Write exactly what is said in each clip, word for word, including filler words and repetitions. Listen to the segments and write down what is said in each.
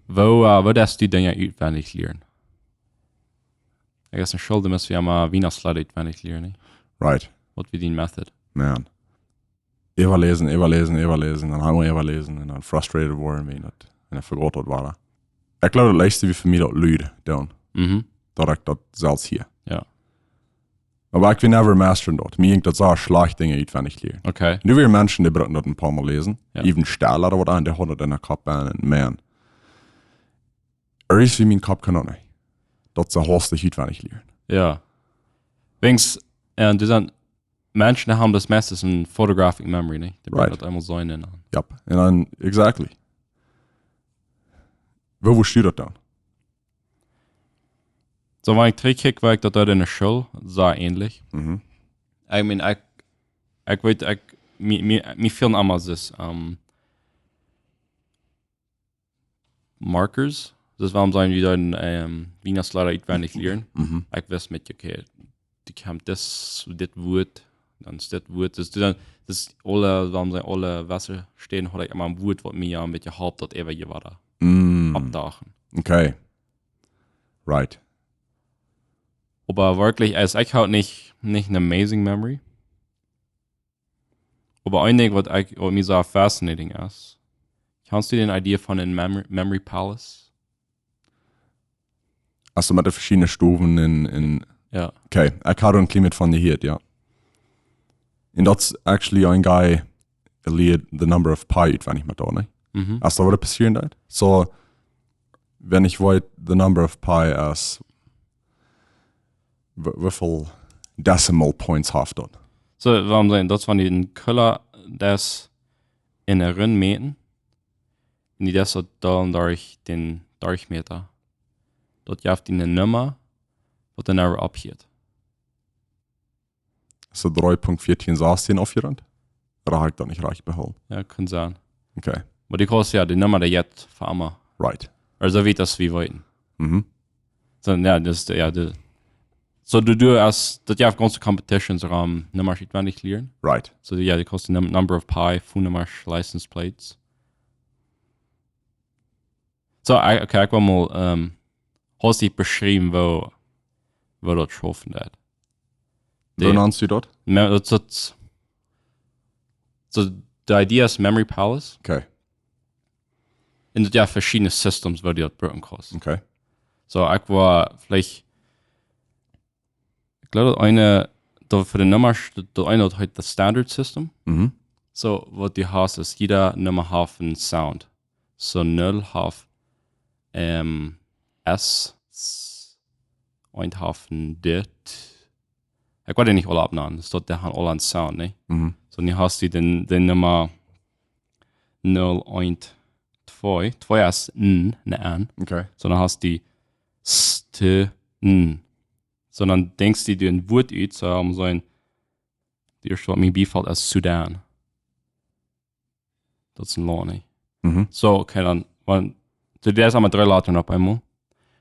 Woo, äh, woo deist du Dinja utwendich lieren? I guess en School, dan must wie emma Wienachtsleeda utwendich lieren, nä? Right. Waut wia dee method? Man. Äwaläsen, äwaläsen, äwaläsen, dan emol äwaläsen un dan frustrated woaren, wan daut, un dan vejät daut wada. Ekj jleew, daut leichste wia fa mie daut Leet doonen. Mhm. Daut ekj daut selfst hia. Jo. Oba ekj wia never masteren daut. Mie jinkj daut soo schlajcht Dinja utwendich lieren. Okay. Nu wia Menschen, dee bruckten daut een poa Mol läsen. Jo. Even Stella, daut waut aun, dee haud daut en dän Kopp aun un man. Irjentwoo mien Kopp kaun daut nich. Daut soo hastich utwendich lieren. Jo. Wäajens, äh, doa sent Menschen, dee haben daut meistens en photographic memory, nä? Dee brucken Right. daut eemol seenen un dan. Yep. Un dan, exactly. Woo, woo stieet daut dan? Soo, wan ekj trigjkjikj, woo ekj daut deed en de School, soo äanlich. Mhm. I mean, ekj, ekj weet, ekj, mie, mie, mie fälen emma soo, ähm, markers. Daut wuarom sent wie dan, ähm, Wienachtsleeda utwendich lieren. Mhm. Ekj wist met, okay, dee kjemt dit, dit Wuat, dan es dit Wuat. Daut es dan, daut es aule, wuarom sent aule Wasserstäden, haud ekj emma een Wuat, waut mie jo een bät halpt, daut äwa je wada Mm. oppdauchen. Okay. Right. Oba werkjlich, aus ekj haud nich, nich een amazing memory. Oba een Dinkj, waut ekj, waut mie soo fascinating es, kjanst du dee Idee von een memory, memory palace? Aulsoo met de veschiedne Stowen en, en Jo. Okay, ekj haud een kjlien bät von jehieet, jo. Un daut es actually een guy, dee lieet the number of pi utwendich met daut, nä? Mhm. Aus daut wada passieren deed. So, wan ekj weet, the number of pi es, w-, woo väl decimal points haft daut? Soo, wuarom sent daut von dee Kulla, daut en de Runt mäten, un dee daut dan derch dän Durchmieter. Daut jeft eene Numma, waut dan äwa oppjeit. Es daut dree Punkt vieetieen sastieen aufjeront? Ooda hab ekj daut nich rajcht behoolen? Jo, kaun sennen. Okay. Oba dee kost jo, dee Numma, dee jeit fa emma. Right. Aulsoo wiet aus wie weeten. Mhm. Soo, jo, daut, jo, dee, soo, du, du hast, daut jeft gaunze competitions rom Nummasch utwendich lieren. Right. Soo, jo, dee kost dee num-, number of pi, phone Nummasch, license plates. Soo, ekj, okay, ekj well mol, ähm, hastich beschriewen, woo, woo daut schaufen deit. Woo nannst du daut? Me-, daut, daut, soo, de Idee es Memory Palace. Okay. Un daut jo veschiedne Systems, woo du daut brucken kaust. Okay. Soo, ekj wull veleicht, ekj jleew, daut eene, daut fa de Nummasch, daut, daut eene, daut heet de Standard System. Mhm. Soo, waut du hast, es, jieda Numma haft een Sound. Soo, null haft, ähm, S, S, eent haft een dit. Ekj weet nich aule opp, nä. Daut, dee haben aule een Sound, nä? Mhm. Soo, nu hast du dän, dän Numma null, eent, twee. Twee es N, een N. Okay. Soo, dan hast du S, T, N. Soo, dan denkjst du die een Wuat ut, soo, om soo een, dee ieeschte, waut mie biefelt, es Sudan. Daut es een Launt, nä? Mhm. Soo, okay, dan, wan, du deist emma dree Latren opp eemol.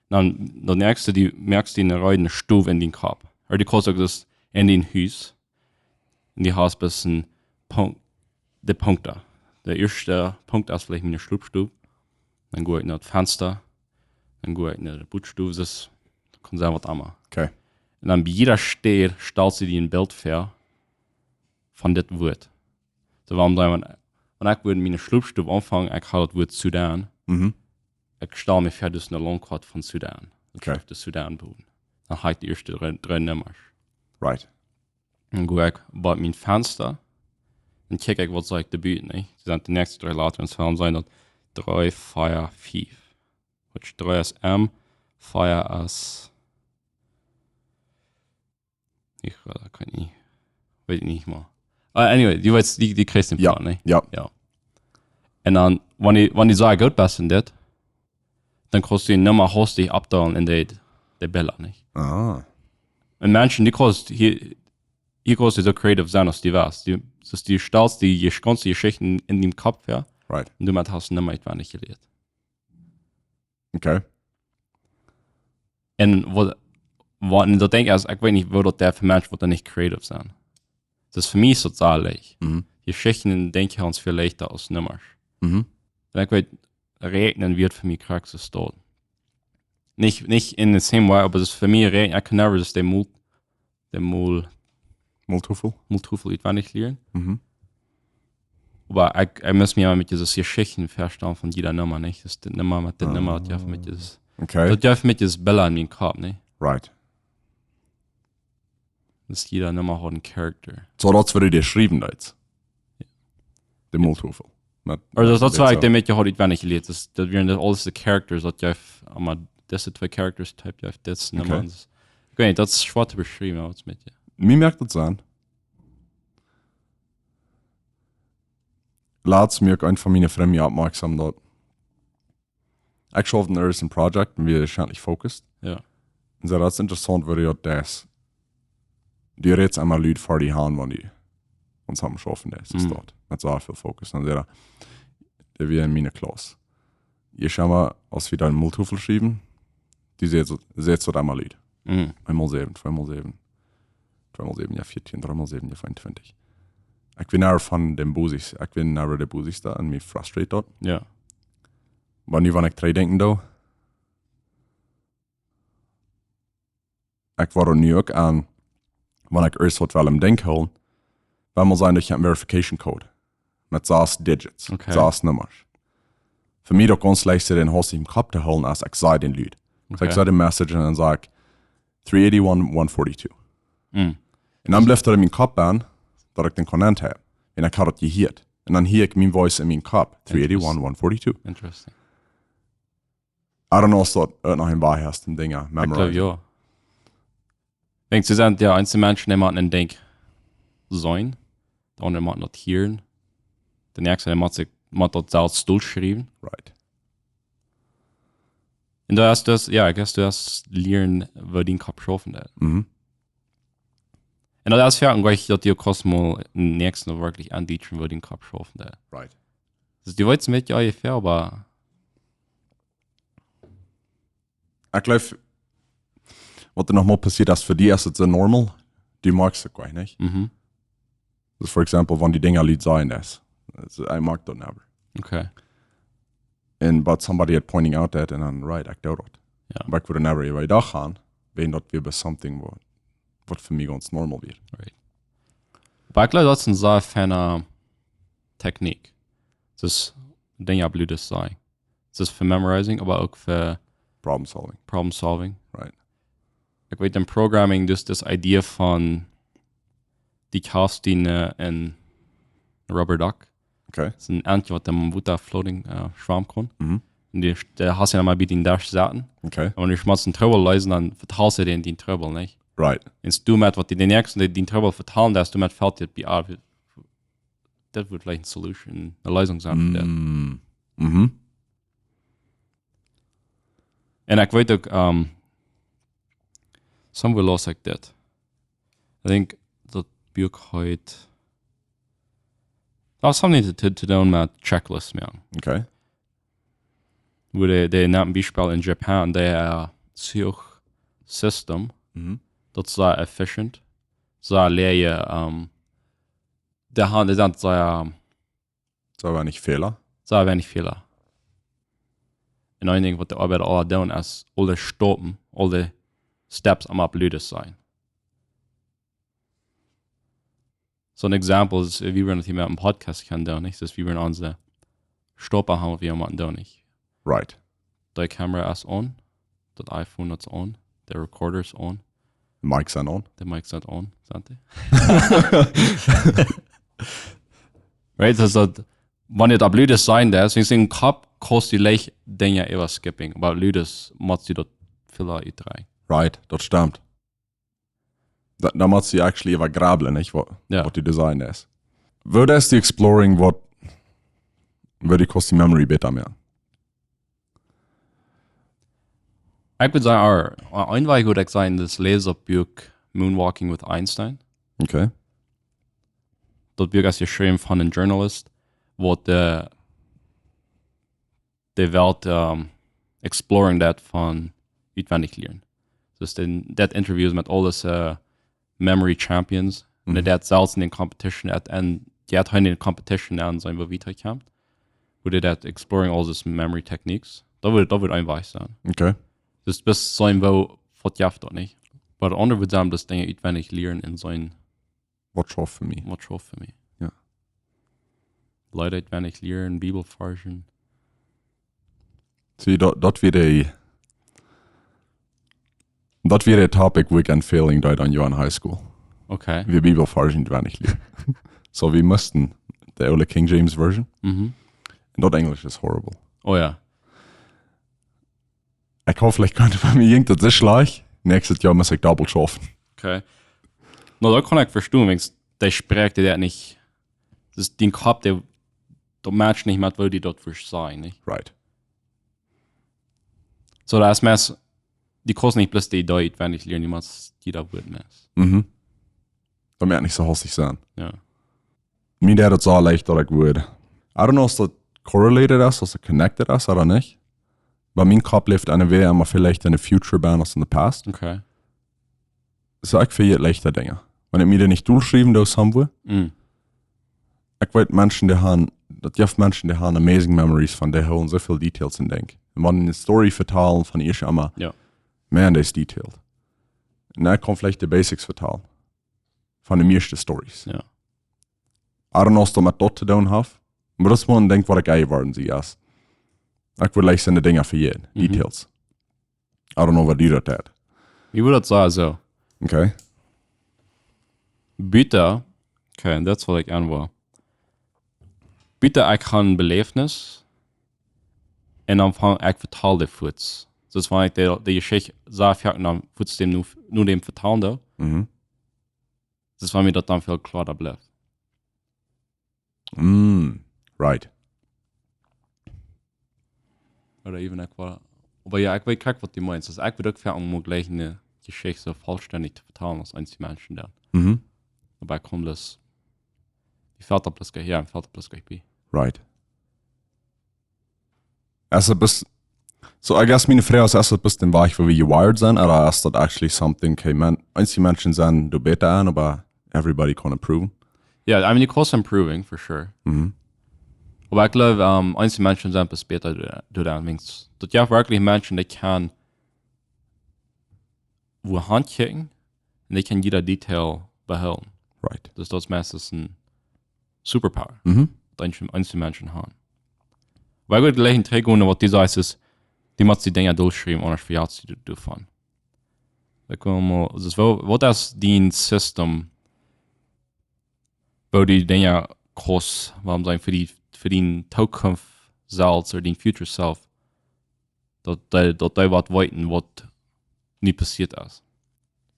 Dan, daut näakjste, du moakst die eene Ree, eene Stow en dien Kopp. Ooda du kaust uk daut en dien Hus. Un du hast bloos een Punkt, de Punkten. De ieeschte Punkt es veleicht miene Schlopstow. Dan go ekj no daut Fensta. Dan go ekj no de Butstow, daut kaun sennen waut emma. Okay. Un dan bie jieda Städ stalst du die een Bilt väa von dit Wuat. Soo, wuarom dan, wan, wan ekj wudd miene Schlopstow aunfangen, ekj haud daut Wuat Sudan. Mhm. Ekj stal mie väa, daut es eene Launtkoat von Sudan. Daut Okay. Schrift es Sudan bowen. Dan hab ekj de ieeschte dree, dree Nummasch. Right. Dan go ekj bie mien Fensta. Dan kjikj ekj, waut see ekj doa buten, nä? Dee sent de näakjste dree Latren, soo dan sent daut dree, vea, fief. Waut, dree es M, vea es, ekj, äh, kaun nich, weet ekj nich mea. Ah, anyway, du weetst, dee, dee kjrichst dän Jo, Plot, nä? Jo. Jo. Un dan, wan du, wan du soo goot best en dit, dan kaust du eene Numma hastich oppdeelen en de, de Billa, nä? Ah. Un Menschen, dee kaust hia, hia kaust du soo creative sennen aus du west. Du, daut du stalst die, die gaunze Jeschicht en dien Kopp väa. Right. Un doamet hast du eene Numma utwendich jelieet. Okay. Un waut, waut, un daut denkj ekj, ekj weet nich, woo daut dee fa Menschen, waut doa nich creative sent. Daut fa mie es daut sea leicht. Mhm. Jeschichten denkj ekj aun väl leichta aus Nummasch. Mhm. Un ekj weet, räakjnen wia fa mie krakjt soo. Nich, nich in the same way, oba daut fa mie räakjnen, I could never just de Mul, de Mul, Multiple? Multiple utwendich lieren. Mhm. Oba ekj, ekj mott mie mau met dise Jeschichten vestalen von jieda Numma, nich? Daut es de Numma met de Numma, daut jeft mie daut, Okay. daut jeft mie daut Bilt en mienen Kopp, nich? Right. Daut jieda Numma haud een Character. Soo, daut es waut du schrift, daut. De Multiple. Met, Also daut, daut met wia so. Ekj, daut mie haud utwendich jelieet. Daut, daut wieren daut aules de Characters, daut jeft emma dise twee Characters, Type jeft dit, Numma. Okay. Ekj weet nich, daut es schwoa to beschriewen, waut et mie. Mie moakt daut soo. Latst muak een von miene Frind oppmoakjsom daut ekj schauf aun een Project un wia scheinlich focused. Jo. Un säd, daut es interessaunt, woo du daut deist. Du rätst emol Lied ver die aun, wan du aun daut Schaufen best. Daut Mhm. Doa. Met soo väl Focus. Un säd, daut wia en miene Class. Hia, schau mol, aus wie dan Multiple schriewen, du sätst, sätst daut emol Lied. Mhm. Eemol säwen, tweemol säwen. Tweemol säwen, jo, vieetieen, dreemol säwen, jo, fiefuntwintich. Ekj wia never von dän Bosich, ekj wia never de Bosich doa un mie frustrate daut. Jo. Oba nu, wan ekj trigj denkjen doo, ekj woa nu uk aun, wan ekj ieescht waut well em Denkj hoolen, well mol seenen, daut ekj een Verification Code met sas Digits, Okay. sas Nummasch. Fa mie daut gaunz leicht, dän haustich em Kopp to hoolen, aus ekj saj dän Lied. Soo, Okay. Ekj saj dän Message un dan saj ekj three eighty-one, one forty-two. Mhm. Un dan blift daut en mienen Kopp aun, daut ekj dän Konant hab. Un ekj haud daut jehieet. Un dan hia ekj mien Voice en mienen Kopp, three eighty-one, one forty-two. Interesting. I don't know, aus daut uk noch een Wajch es, dee Dinja Ekj jleew, memorize. jo. Denkjst du, sent jo eenje Menschen, dee motten een Denkj seenen, de aundre motten daut hieren, de näakjste, dee mott sikj, mott daut selfst dolschriewen. Right. Un daut es daut, jo, I guess daut es lieren, woo dien Kopp schaufen deit. Mhm. Un daut es foaken jlikj, daut du kaust mol dän näakjsten werkjlich aundenkjen, woo dien Kopp schaufen deit. Right. Daut du weetst met jo onjefäa, oba Ekj jleew, waut doa noch mol passieet es fa die, es daut soo normal, du moakst daut jlikj nich. Mhm. Dus, for example, wan du Dinja Lied sajen deist, daut, ekj moak daut never. Okay. And but somebody had pointing out that, and I'm right, ekj doo daut. Jo. Oba ekj wudd never äwa daut gonen, wan daut wia bie something waut, waut fa mie gaunz normal wia. Right. Oba ekj jleew, daut es een sea feine Technik. Daut es Dinja opp Lied sajen. Daut es fa memorizing, oba uk fa Problem solving. Problem solving. Right. Ekj weet, en programming, daut es de Idee von, du kaufst die, äh, een rubber duck. Okay. Daut es een Ent, waut em Wota floating, äh, schwammen kaun. Mhm. Un du, du hast am mol bie dän Desch sitten. Okay. Un wan du mol een Trubbel hast, dan vetalst du dän dän Trubbel, nich? Right. Un du met waut du dän näakjsten, dän, dän Trubbel vetalen deist, du met felt dit bie, ah, daut woat veleicht eene Solution, eene Leesunk sennen fa dit. Mm. Mhm. Un ekj weet uk, ähm, somewhere las ekj dit. I think daut Buak heet, daut haud something to, to, to do met checklist, man. Okay. Woo dee, dee nemt een Biespel en Japan, dee, äh, Zuchsystem, Mhm. daut es sea efficient, sea leeje, ähm, dee han, dee sent sea, Soo weinich Fäla. Sea weinich Fäla. Un een Dinkj, waut de Oabeida aula doonen, es aule Stoppen, aule Steps emol opp Lied sajen. Soo een Example es, äh, woo wie daut hia met een Podcast kjennen doonen, nich? Daut wie onse Stoppen haben, waut wie motten doonen, nich? Right. De Kamera es on, daut iPhone es on, de Recorder es on, Mics sent on. de Mics sent on, sent dee? Right, daut es daut, wan du opp Lied sajen deist, wan du em Kopp kaust du leicht Dinja äwa skippen, oba opp Lied motst du daut väl utdreien. Right, daut stemt. Da, da motst du actually äwa grabbeln, nich? Waut, Jo. waut du sajen deist. Woo deist du exploring waut, woo du kaust de Memory bäta moaken? Ekj wudd sajen, ah, een Wajch wudd ekj sajen, daut läs daut Buak Moonwalking with Einstein. Okay. Daut Buak es jeschräwen von een Journalist, waut de, de Welt, ähm, exploring deit von utwendich lieren. Daut es dee, daut Interviews met aule, äh, Memory Champions. Un Mhm. daut selfst en dän Competition, et, un dee haud en dän Competition aun sien, woo wiet hee kjemt. Woo dee daut exploring all these memory techniques. Daut wudd, daut wudd een Wajch sennen. Okay. Dus bloos seenen, woo, waut jeft daut nich. Oba daut aundre wudd sennen, bloos Dinja utwendich lieren un seenen, waut schauft fa mie. Waut schauft fa mie. Jo. Leeda utwendich lieren, Bibelvarsch. See, daut, daut wia de, daut wia de topic, woo ekj aun failen deed aun Joa en high school. Okay. Wia Bibelvarsch utwendich lieren. So, wie musten de oole King James Version. Mhm. Un daut Enjlisch es horrible. Oh jo. Ekj hop, veleicht kaun ekj von mie jinkj daut soo schlajcht. Näakjstet Joa mott ekj dobbelt schaufen. Okay. Na, daut kaun ekj vestonen, wiels dee Sproak, dee daut nich, daut es dee Kopp, dee, daut matcht nich met, woo dee daut vestonen, nich? Right. So, daut es meist, dee kaust nich bloos dee Idee utwendich lieren, dee mott dee daut Wuat meist. Mhm. Daut mott nich soo hastich sennen. Jo. Mie deed daut soo leicht daut ekj wudd. I don't know, aus daut correlated es, aus daut connected es, ooda nich. Bie mien Kopp läft eene Wee emma veleicht en de future benn aus en de past. Okay. So, ekj vejät leichta Dinja. Wan ekj mie dee nich dolschriewen doo somewhere. Mm. Ekj weet Menschen, dee haben, daut jeft Menschen, dee haben amazing memories von, dee hoolen soo väl Details en Denkj. Un wan see eene Story vetalen von ieescht emma, jo, man, dee es detailed. Un ekj kaun veleicht de basics vetalen. Von de mieeschte Stories. Jo. I don't know, aus daut met daut to doonen haft. Oba daut es mau een Dinkj waut ekj ea worden sie, yes. Ekj wudd leicht sennen de Dinja vejäten, mhm, details. I don't know, waut die daut deit. Wie wudd daut sennen, soo? Okay. Buta, okay, daut es waut ekj aun wull. Buta, ekj hab een Beläwnis. Un dan fang ekj vetal dee fuaz. Dus wan ekj dee, dee Jeschicht saj, jo, dan fuaz däm nu, nu däm vetalen doo. Mhm. Dus wan mie daut dan väl kloara blift. Mm, right. Ooda even ekj wull, oba jo, ekj weet krakjt waut du meenst. Aulsoo ekj wudd uk fa mol jlikj eene Jeschicht soo vollstendich to vetalen aus eenje Menschen dan. Mhm. Oba ekj kaun daut, wie felt daut bloos, jo, felt daut bloos bie. Right. Es daut bloos, so, I guess, miene Froag es, es daut bloos dee Wajch, woo wie gewired sent, ooda es daut actually something, okay, man, eenje Menschen sent doa bäta aun, oba everybody can improve? Yeah, I mean, you can improve, for sure. Mhm. Oba ekj gleew, ähm, eenje Menschen sent bloos bäta doa, doa aun, wiels daut jeft werkjlich Menschen, dee kjennen wua han kjikjen, un dee kjennen jieda Detail behoolen. Right. Dus daut es meist een superpower. Mhm. Daut eenje, eenje Menschen haben. Oba ekj wull jlikj trigj gonen no waut du sajchst, es, du motst dee Dinja dolschriewen, aundasch vejatst du doavon. Ekj wull mol, dus waut, waut es dee System, woo du Dinja kaust, wuarom saj, fa dee, fa dee Zukunft selfst ooda dee future self, daut dee, daut dee waut weeten, waut nu passieet es.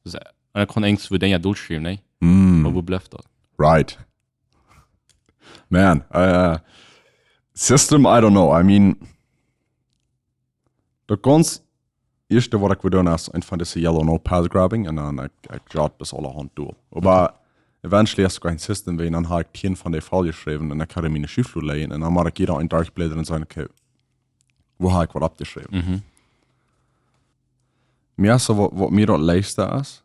Dus, äh, un ekj kaun irjentwua Dinja dolschriewen, nä? Mm. Oba wua blift daut? Right. Man, äh, System, I don't know. I mean, daut gaunz ieeschte waut ekj wudd doonen es eent von dise Yellow Notepads graben un dan ekj, ekj jot bloos aulahaunt doa. Oba eventually es daut een System, wiels dan hab ekj tieen von dee volljeschräwen un ekj kaun dee en miene Schufflod lajen un dan mott ekj jieda een derchbläden un sajen, okay, wua hab ekj waut oppjeschräwen? Mhm. Mie es soo waut, waut mie daut leichsta es.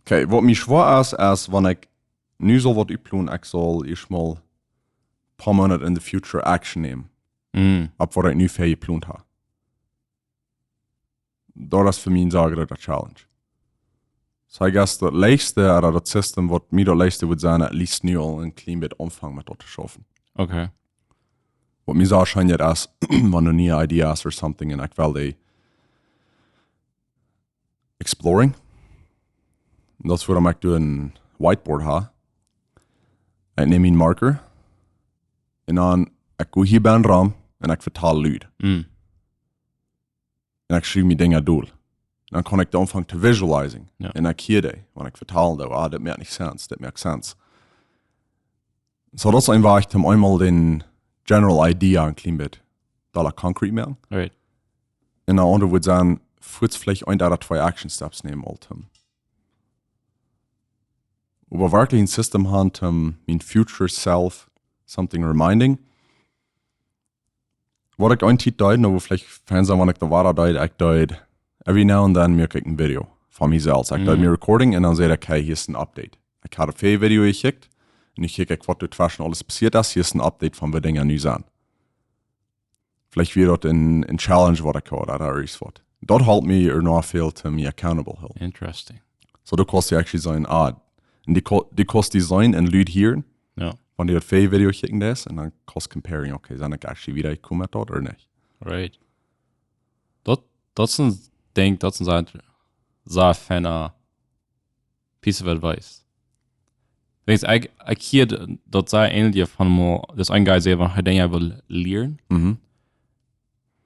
Okay, waut mie schwoa es, es wan ekj nu saul waut utplonen, ekj saul ieescht mol poa Moonat in the future action nämen. Mm. Opp waut ekj nu väa jeplont hab. Daut es fa mie een sea groote Challenge. So, I guess, daut leichste, ooda daut System, waut mie daut leichste wudd sennen, at least nu aul een kjlien bät aunfangen met daut to schaufen. Okay. Waut mie sea scheen jeit es, wan du niee Ideas or something, un ekj well dee exploring. Un daut es wuarom ekj doa een Whiteboard hab. Ekj näm een Marker. Un dan, ekj go hia bie een Rum un ekj vetal lud. Mm. Un ekj schriew mie Dinja dol. Dan kaun ekj dan aunfangen to visualizing. Jo. Un ekj hia dee, wan ekj vetal doo, ah, dit moakt nich sense, dit moakt sense. So, daut es een Wajch, om eemol dee general idea een kjlien bät dolla concrete moaken. Right. Un dee aundre wudd sennen, fuaz veleicht een ooda twee action steps nämen aul, om oba werkjlich een System haben, om mien future self something reminding. Waut ekj eene Tiet deed, nu, woo veleicht Fans aun, wan ekj daut wada deed, ekj deed, every now and then moak ekj een Video von mie selfst. Ekj deed, mm, mie recording un dan säd ekj, hey, hia es een Update. Ekj haud een väa Video jecheckt Un nu kjikj ekj, waut doa tweschen aules passieet es. Hia es een Update von waut Dinja nu sent. Veleicht wia daut een, een Challenge, waut ekj haud, ooda irjent waut. Daut halpt mie ea noch väl, to mie accountable hoolen. Interesting. So, du kaust actually seenen, ah, un du ko-, du kaust seenen un Lud hieren, Ja. wan du daut värje Video kjikjen deist, un dan kaust comparing, okay, sie ekj actually wieda jekjräajen met daut ooda nich? Right. Daut, daut es een Dinkj, daut es een sea, sea feina piece of advice. Weens ekj, ekj hia d-, daut säd eenje von mol, daut een guy säd, wan hee Dinja well lieren. Mhm.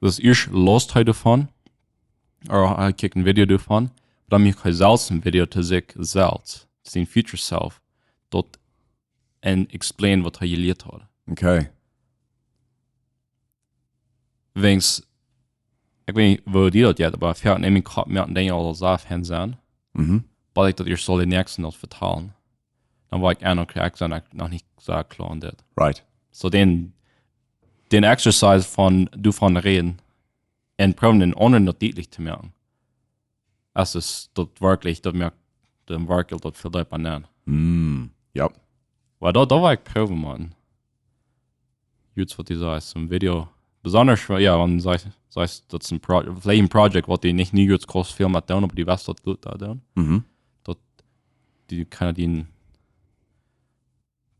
Daut es ieescht lost hee doavon, ooda hee kjikjt een Video doavon, dan moakt hee selfst een Video to sikj selfst, to sien future self, daut un explain waut hee jelieet haud. Okay. Weens, ekj weet nich, woo die daut jeit, oba foaken en mienen Kopp moaken Dinja aul sea fein sennen. Mhm. Bot ekj daut ieescht saul dän Näakjsten daut vetalen. Dan woa ekj aun, okay, ekj sie noch nich soo kloa aun dit. Right. So dän, dän Exercise von, doavon räden un proowen dän aundren daut dietlich to moaken. Es daut werkjlich, daut moakt dän Werkjel daut väl deepa aun. Mm. Ja. Oba daut, daut woa ekj proowen, Maun. Jut waut du sajst, een Video. Besonda, jo, wan sajst, sajst, daut es een Pro-, veleicht een Project, waut du nich nu jut kaust väl met doonen, oba du west daut goot doa doonen. Mhm. Daut du kaust dee,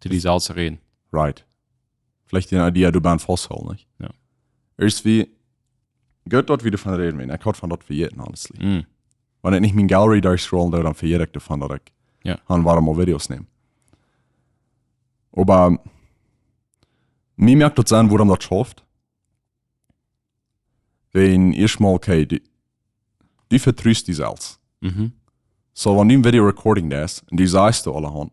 to die selfst räden. Right. Veleicht een Idee, du best faust, nich? Ja. Ieescht wia, goot daut wie doavon räden, ekj haud von daut vejäten, honestly. Mm. Wan ekj nich miene Gallery doa scrollen doo, dan vejät ekj doavon, daut ekj Ja. aun wuarom Videos näm. Oba mie moakt daut Senn, wuarom daut schauft. Wan ieescht mol, okay, du, du vetrust die selfst. Mhm. So, wan du een Video recording deist un du sajst du aulahaunt,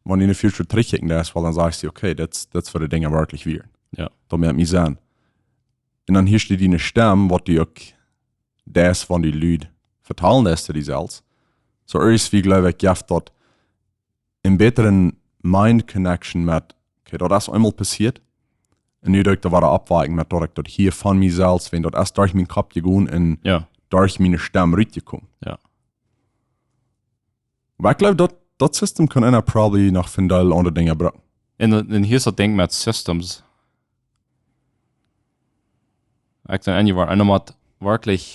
wan du en de future trigjkjikjen deist, well, dan sajst du, okay, daut, daut es waut de Dinja werkjlich wieren. Ja. Daut moakt mie Senn. Un dan hieescht du diene Stemm, waut du uk deist, wan du Lud vetalen deist to die selfst. So, ieescht wia, jleew ekj, jeft daut een bätren mind connection met, okay, daut es eemol passieet. Un nu doo ekj doa wada oppwaken met daut ekj daut hia von mie selfst, wan daut es derch mienen Kopp jegonen un Ja. derch miene Stemm rutjekomen. Ja. Oba ekj jleew, daut, daut System kaun eena probably noch von väl aundre Dinja brucken. Un, un hia es daut Dinkj met Systems. Ekj sie eenje woat, un dan moakt werkjlich,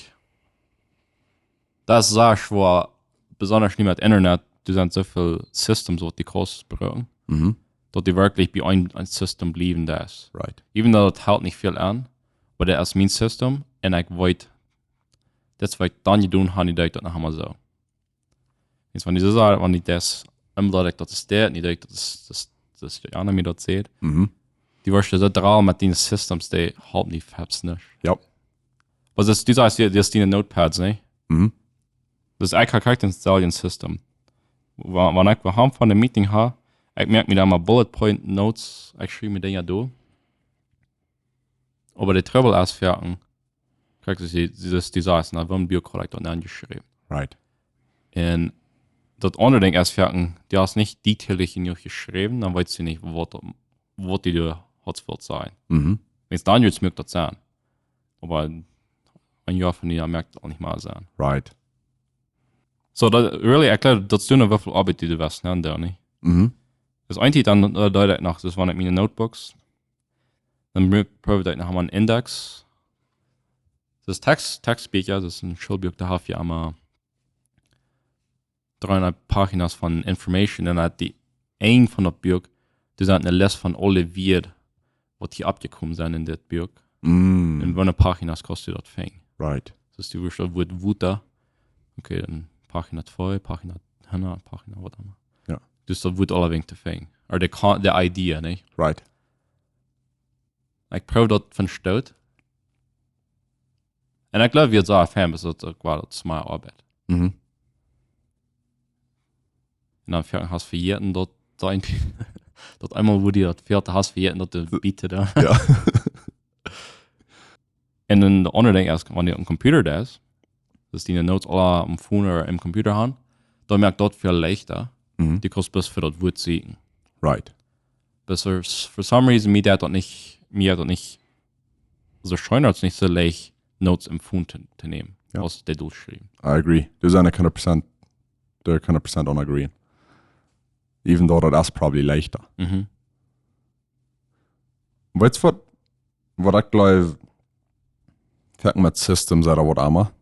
daut es sea schwoa, besonda nu met Internet, doa sent soo väl Systems, waut du kaust brucken, Mhm. daut du werkjlich bie een, een System bliewen deist. Right. Even though daut halpt nich väl aun, oba daut es mien System, un ekj weet, daut es waut ekj dan jedonen hab, nu doo ekj daut noch emol soo. Wan du soo sajst, wan du daut, dan bloot ekj daut es daut, nu doo ekj daut es, daut es, daut es, jo, wan mie daut sajcht. Mhm. Du woascht soo drol met diene Systems, dee halpen die fast nich. Ja. Waut es, du sajst, du, du hast diene Notepads, nä? Mhm. Daut es, ekj hab krakjt daut selwje System. Wa-, wan ekj wada von de Meeting hab, ekj moak mie dan mol Bullet Point Notes, ekj schriew mie Dinja doa. Oba de Trubbel es foaken, krakjt, du, du, du sajst, na, woo een Buak hab ekj daut aunjeschräwen? Right. Un daut aundre Dinkj es foaken, du hast nich detailreich jenuach jeschräwen, dan weetst du nich, waut, waut du doa hast wult sajen. Mhm. Wan dan jrod moakt daut Senn. Oba een Joa von nu moakt daut aul nich mea Senn. Right. So, daut, really, ekj jleew, daut es noch woo väl Oabeit, dee du west, nä, doa, nä? Mhm. Daut eent dan, äh, doo ekj noch, daut wan ekj miene Notebooks, dan br-, proow ekj noch mol een Index. Daut es Text, Textbieekja, daut es een Schoolbuak, doa hab ekj emma dreehundat Paginaen von Information un aun daut Enj von daut Buak, doa sent eene List von aule Wieed, waut hia oppjekomen sent en dit Buak. Mm. Un woo eene Pagina kaust du daut finjen? Right. Daut du woascht daut Wuat Wota, okay, dan Pagina twee, Pagina, Pagina, waut emma. Ja. Daut es daut Wuat aulawäajen to finjen. Ooda de Ko-, de Idee, nä? Right. Ekj proow daut von Stoot. Un ekj jleew, wie sent sea fein, daut uk wia daut es mea Oabeit. Mhm. Un dan hast vejäten daut, daut, daut eemol wua die daut fält, hast vejäten daut de Beat doa. Ja. Un dan daut aundre Dinkj es, wan du opp een Computer deist, daut diene Notes aule opp een Phone ooda em Computer haben, dan moakt daut väl leichta. Mhm. Du kaust bloos fa daut Wuat sieekjen. Right. Oba for, for some reason, mie deit daut nich, mie deit daut nich soo scheen, daut es nich soo leicht, Notes em Phone to, to nämen, Ja. aus daut doa schriewen. I agree. Doa sie ekj hundat Prozent, doa hundat Prozent on agree. Even though daut es probably leichta. Mhm. Weetst waut, waut ekj jleew, foaken met systems ooda waut emma.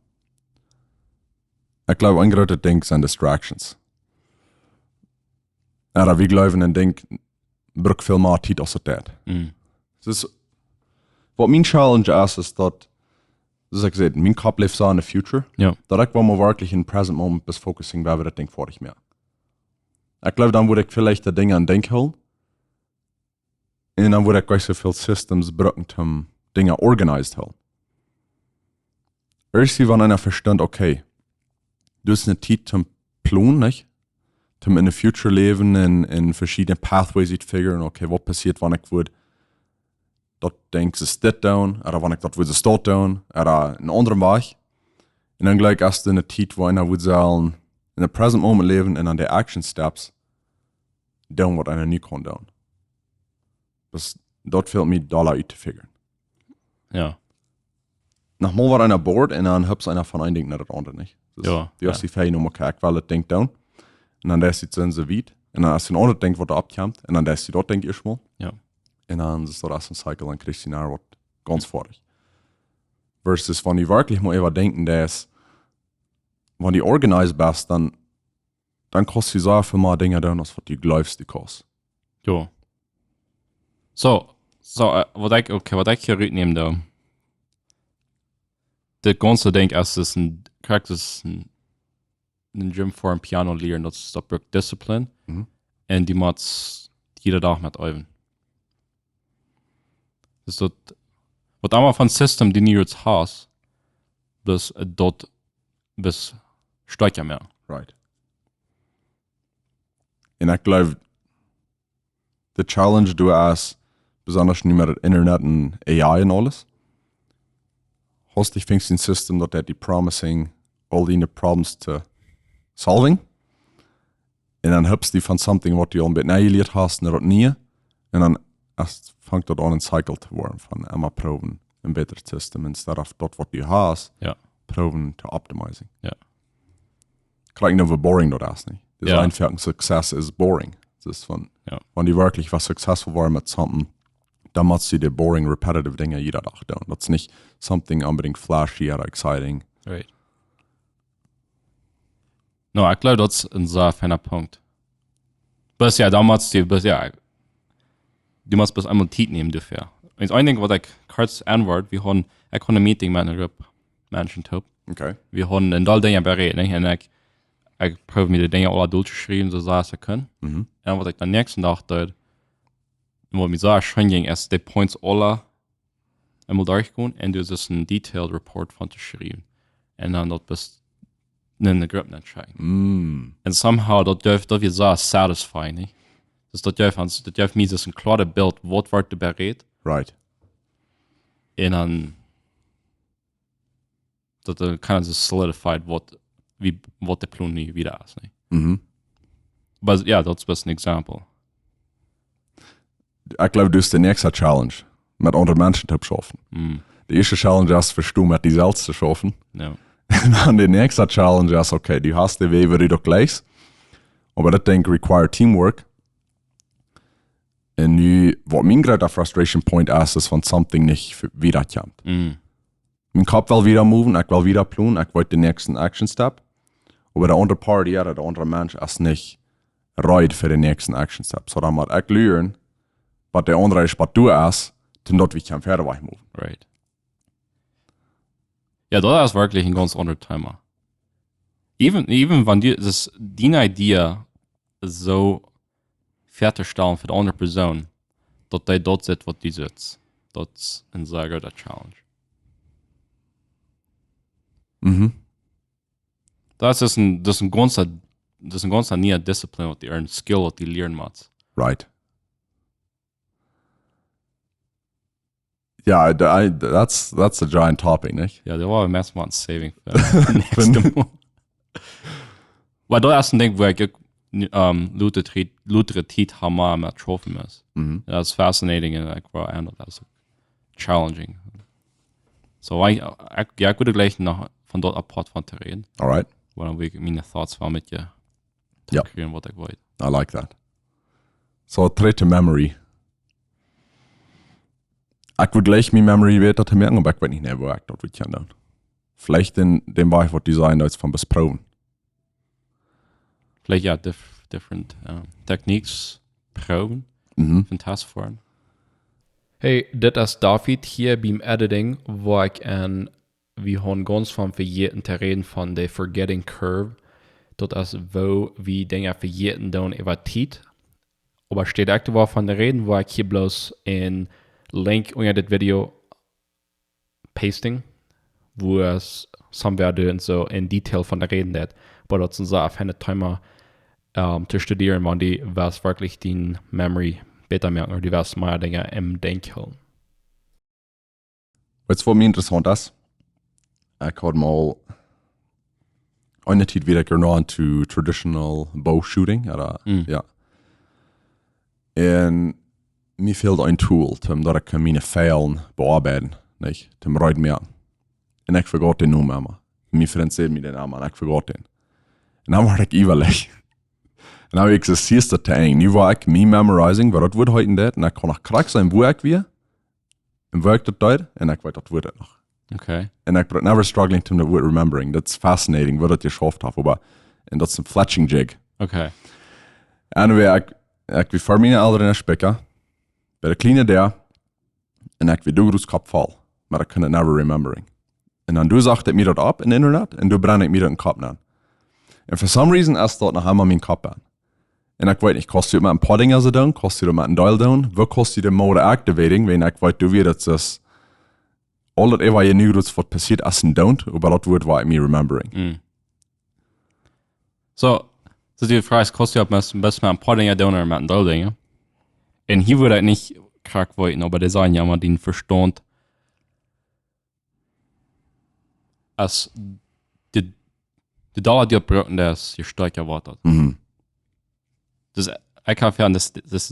Ekj jleew, een grootet Dinkj sent distractions. Ooda wie jleewen, een Dinkj brukt väl mea Tiet aus et deit. Mhm. Dus, waut mien challenge es, es daut, soo aus ekj säd, mien Kopp läft soo en de future, jo, daut ekj woa mie werkjlich en present moment bloos focusing, wua wie daut Dinkj foadich moaken. Ekj jleew, dan wudd ekj veleicht de Dinja em Dinkj hoolen. Un dan wudd ekj nich soo väl systems brucken, om Dinja organized hoolen. Ieescht, wan eena vestunt, okay, du hast eene Tiet toom plonen, nich? Toom en de future läwen un, un veschiedne pathways utfiguren, okay, waut passieet, wan ekj wudd daut Dinkj soo dit doonen, ooda wan ekj daut wudd soo daut doonen, ooda een aundren Wajch. Un dan jlikj es eene Tiet, wua eena wudd sellen en de present moment läwen un aun de action steps doonen, waut eena nu kaun doonen. Dus daut fält mie doa uttofiguren. Jo. Noch mol waut eena board un dan hupst eena von een Dinkj no daut aundre, nich? Dus jo, du hast jo. Die Fähigkeit, okay, ekj well daut Dinkj doonen. Un dan deist du soo wiet. Un dan hast du een aundret Dinkj, waut doa oppkjemt. Un dan deist du daut Dinkj ieescht mol. Jo. Un dan es daut aus een cycle, dan kjrichst du nohäa waut gaunz foadich. Versus, wan du werkjlich mol äwadenkjen deist, wan du organized best, dan, dan kaust du soo väl mea Dinja doonen, aus waut du jleefst, du kaust. Jo. So, so, äh, waut ekj, okay, waut ekj hia rutnäm, though. Dit gaunze Dinkj es, es een, krakjt es een, een Gym fa een Piano lieren, daut es, daut brukt Discipline. Mhm. Un du motst jieda Dach met äwen. Dus daut, waut emma von System du nu hast, dus, äh, daut best stoakja mea. Right. Un ekj jleew, de challenge doa es, besonda nu met daut Internet un A I un aules. Hast du, finjst een System, daut deit die promising aul diene problems to solving. Un dan hupst du von something, waut du aul een bät nojelieet hast, no daut niee. Un dan es, fangt daut aun, een cycle to woaren von emma proowen een bätret System, instead of daut, waut du hast, jo, proowen to optimizing. Jo. Krakjt nu, woo boring daut es, nich? Dis, jo, eenfach, success is boring. Dus von, jo, wan du werkjlich waut successful woascht met something, dan motst du de boring, repetitive Dinja jieda Dach doonen. Daut es nich something onbedinjt flashy ooda exciting. Right. No, ekj jleew, daut es een sea feina Punkt. Bloos jo, dan motst du, bloos jo, du motst bloos eemol Tiet nämen doafäa. Un een Dinkj, waut ekj kort aunwort, wie hauden, ekj haud een Meeting met eene Grupp Menschen toop. Okay. Wie hauden een Deel Dinja berät, nich? Un ekj, ekj proowd mie de Dinja aula doltoschriewen, soo sea aus ekj kunn. Mhm. Un waut ekj dan näakjsten Dach deed, waut mie sea scheen jinkj, es de Points aula eemol derchgonen un doa es een detailed report von to schriewen. Un dan daut best en de Grupp nenschicken. Mm. Un somehow, daut jeft, daut wia sea satisfying, nich? Dus daut jeft ons, daut jeft mie dus een kloaret Bilt, waut woat doa berät. Right. Un dan, daut dan kaun et solidified, waut, woo, waut de Plon nu wieda es, nich? Mhm. Oba jo, daut es bloos een Example. Ekj jleew, daut es de näakjste Challenge, met aundre Menschen to schaufen. Mm. De ieeschte Challenge es, vestonen, met die selfst to schaufen. Jo. Un dan de näakjste Challenge es, okay, du hast de Wäaj, woo du daut jlikjst. Oba daut, denkj ekj, require teamwork. Un nu, waut mien jrata frustration point es, es wan something nich f-, wieda kjemt. Mm. Mien Kopp well wieda moven, ekj well wieda plonen, ekj well de näakjste action step. Oba de aundre party, jo, de aundre Mensch es nich ready fa de näakjste action step. So dan mott ekj lieren, waut de aundre es, waut du es, toom daut wie kjennen wieda wajch moven. Right. Jo, daut es werkjlich een gaunz aundret Thema. Even, even wan du, daut diene Idee soo väatostalen fa de aundre Persoon, daut dee daut sitt, waut du sitst. Daut es een sea groote Challenge. Mhm. Daut es een, daut es een gaunze, daut es een gaunze niee Discipline, waut du, een Skill, waut du lieren motst. Right. Jo, I, I, that's, that's a giant topic, nich? Jo, daut woa wie meist mol saving fa näakjste Mol. Oba daut es een Dinkj, wua ekj uk, ähm, luta Tiet, luta Tiet ha mea met schaufen mott. Mhm. Daut es fascinating un ekj woa aun daut es uk challenging. So, ekj, ekj, jo, ekj wudd jlikj noch von daut apart von to räden. All right. Oba dan well ekj miene thoughts waut met die Jo. Kjrieen, waut ekj weet. I like that. So, trigj to memory. Ekj wudd jlikj mien memory bäta to moaken, oba ekj weet nich, nä, woo ekj daut wudd kjennen doonen. Veleicht en däm Wajch, waut du sajst, daut es von bloos proowen. Veleicht, jo, dif different uh, techniques proowen. Mhm. Von Test foaren. Hey, dit es David hia biem Editing, wua ekj en, wie haben gaunz von vejäten to räden von de Forgetting Curve. Daut es, woo wie Dinja vejäten doonen äwa Tiet. Oba steit ekj doa von räden, wua ekj hia bloos en Link unja dit Video pasting, wua es somewhere doa en soo en Detail von räden deit. Oba daut es en soo fein Thema um, to studieren, wan du west werkjlich dien memory bäta moaken, ooda du west mea Dinja em Denkj hoolen. Weetst, waut mie interessaunt es? Ekj haud mol eene Tiet wia ekj noch into traditional bow shooting, ooda, Mm. jo. Un mie fäld een Tool, om daut ekj kaun miene Pijlen beoabeiden, nich? Om reed moaken. Un ekj vegaut dän Nomen emma. Mien Frint säd mie dän emma, un ekj vegaut dän. Un dan wort ekj iewrich. Un dan wia ekj soo, soo es daut Ding. Nu wia ekj mie memorizing, waut daut Wuat heeten deit, un ekj kunn noch krakjt seenen, wua ekj wia, un woo ekj daut deed, un ekj weet daut Wuat noch. Okay. Un ekj bruck never struggling to the word remembering. That's fascinating, woo daut jeschauft haft, oba, un daut es een fletching jig. Okay. Anyway, ekj, ekj wia ver miene Elren en Spikja, bie de kjliene Däa, un ekj wia doa groot Kopp voll, oba ekj kunn it never remembering. Un dan doa sach ekj mie daut opp em Internet, un doa brennd ekj mie daut em Kopp aun. Un for some reason es daut noch emma en mienen Kopp aun. Un ekj weet nich, kaust du daut met een poa Dinja soo doonen, kaust du daut met een Deel doonen, woo kaust du de Mode activating, wan ekj weet, du wieescht daut es, aul daut äwa je nu groot waut passieet es en don't, oba daut Wuat wia mie remembering. Mm. So, so du froagst, kaust du daut met, best met een poa Dinja doonen ooda met een Deel Dinja? Un hia wudd ekj nich krakjt weeten, oba dee sajen jo emma, dien Vestaunt es de, de dolla du oppbrucken deist, je stoakja woat daut. Mhm. Dus ekj hab jo daut, daut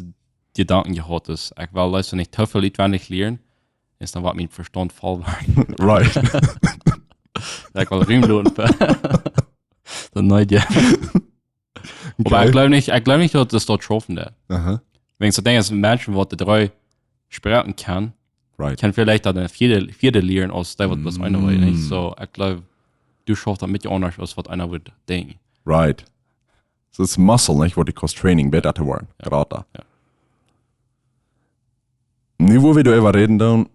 Jedanken jehaut, dus ekj well leefst nich too väl utwendich lieren, es dan woat mien Vestaunt voll woaren. Right. Ekj well Rum loten fa daut Neue. Oba ekj gleew nich, ekj gleew nich, daut daut schaufen deit. Aha. Wan daut Dinkj es, Menschen waut dree Sproaken kjennen, Right. kjennen veleicht daut een vieede, vieede lieren aus dee waut bloos eene weet, nich? Mm. So, ekj gleew, du schaufst daut een bät aundasch aus waut eena wudd denkjen. Right. So, daut es muscle, nich? Waut du kaust training, bäta to woaren. Jo. Grata. Jo. Nu, wua wie doaräwa räden doonen,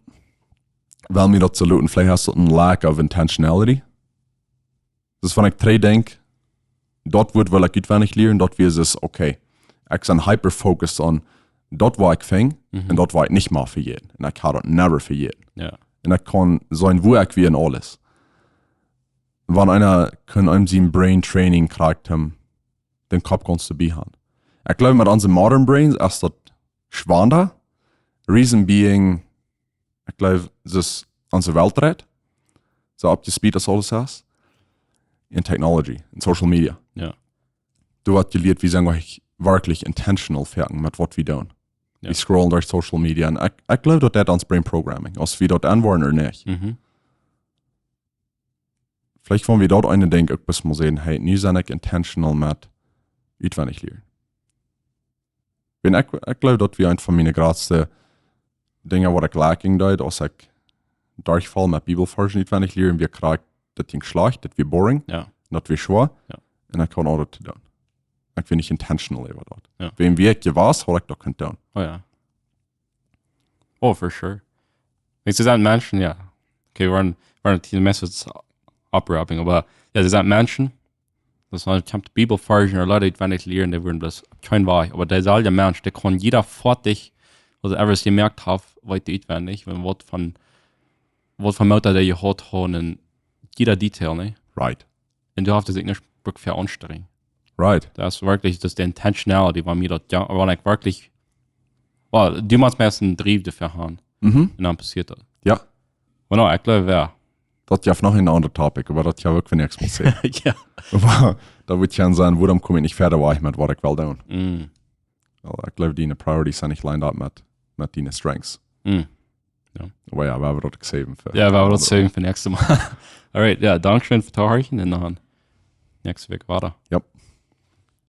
well wie daut soo loten, veleicht es daut een lack of intentionality. Dus wan ekj trigj denkj, daut Wuat well ekj utwendich lieren, daut wia daut, okay. Ekj sie hyper-focused on daut, waut ekj funk, Mhm. un daut, waut ekj nich mea vejäten. Un ekj haud daut never vejäten. Jo. Un ekj kunn seenen, wua ekj wia en aules. Wan eena kunn eenem sien brain training kjrieen, om dän Kopp gaunz to bie haben. Ekj gleew, met onse modern brains es daut schwanda. Reason being, ekj gleew, daut onse Welt reit. Soo opp de speed aus aules es. En technology, en social media. Jo. Doa woat jelieet, wie sent werkjlich, werkjlich intentional werkjen met waut wie doonen. Jo. Wie scrollen derch social media. Un ekj, ekj gleew, daut deit ons brain programming, aus wie daut aunwoaren ooda nich. Mhm. Veleicht wan wie daut eene Dinkj uk bloos mol sajen, hey, nu sie ekj intentional met utwendich lieren. Wan ekj, ekj gleew, daut wia eent von miene jratste Dinja, waut ekj lacking deed, aus ekj derchfoll met Bibelvarzen utwendich lieren, wia krakjt, daut jinkj schlajcht, daut wia boring, Jo. un daut wia schwoa. Jo. Un ekj haud aundret to doonen. Ekj wia nich intentional äwa daut. Jo. Wan wia ekj jewast, haud ekj daut kunt doonen. Oh jo. Oh, for sure. Wan daut sent Menschen, jo. Okay, wie woaren, wie woaren de Message opwrapping, oba jo, daut sent Menschen, daut sent, kjemt de Bibelvarzen ooda Leute utwendich lieren, dee wudden daut kjeen Wajch. Oba dee selwje Mensch, dee kaun jieda Foatich, waut hee ever jemoakt haft, weet hee utwendich, wan waut von, waut von Motor dee jehaut haud un jieda Detail, nä? Right. Un du hast sikj nich brukt fa aunstrenjen. Right. Daut es werkjlich, daut es de intentionality, wan mie daut, jo, wan ekj werkjlich, well, du motst meist een Drive doafäa haben. Mhm. Un dan passieet daut. Jo. Oba no, ekj gleew, jo. Daut jeft noch een aundret topic, oba daut kjenn wie uk fa näakjstet Mol sajen. Jo. Oba daut wudd kjennen sennen, wuarom kom ekj nich wieda wajch met waut ekj well doonen. Mm. Well, ekj gleew, diene priorities sent nich lined up met, met diene strengths. Mm. Oba jo, wie haben daut uk saven fa. Jo, wie haben daut saven fa näakjstet Mol. Alright, jo, dankscheen fa daut Horchen un dan näakjste Wäakj wieda. Jo.